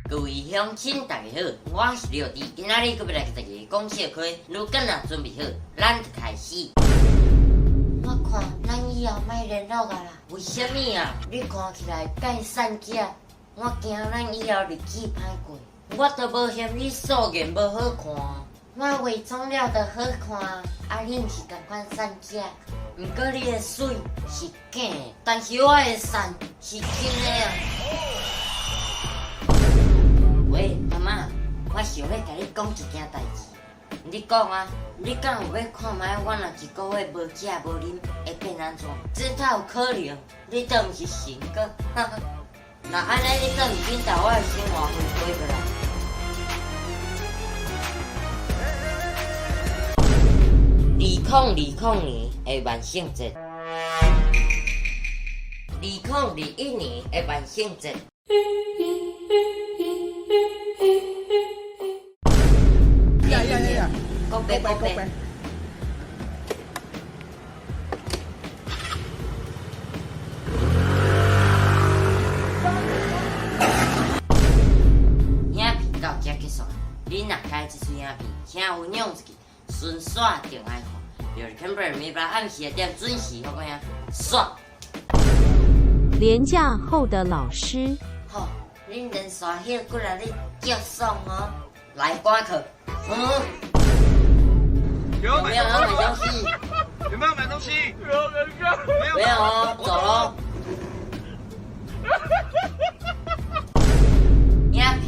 各位鄉親，大家好，我是廖弟，今仔日閣欲來共大家講笑話，如果若準備好，咱就開始。我看咱以後莫聯絡啊啦，為啥物啊？你看起來介瘦隻，我驚咱以後日子歹過。我都無嫌你素顏無好看，我化妝了就好看，啊你毋是仝款瘦隻，毋過你的媠是假的，但是我的瘦是真的啊。喂，媽媽，我想欲共你講一件代誌。你講啊，你敢有欲看覓？我若一個月無食無啉，會變按怎？這哪有可能？你當毋是神哥？哈哈。若按呢，你當毋緊沓我的生活費匯過來？2020年的萬聖節，2021年的萬聖節。呀呀呀呀！告白告白。影片到這結束，你若喜這喙影片，請分享出去，順紲定愛看。就是每晡暗時1點準時予我影，煞。連假後的老師。好，恁連續歇幾若日足爽哦。來，趕課。嗯。有沒有要買東西？有沒有買東西？沒有哦，走嘍。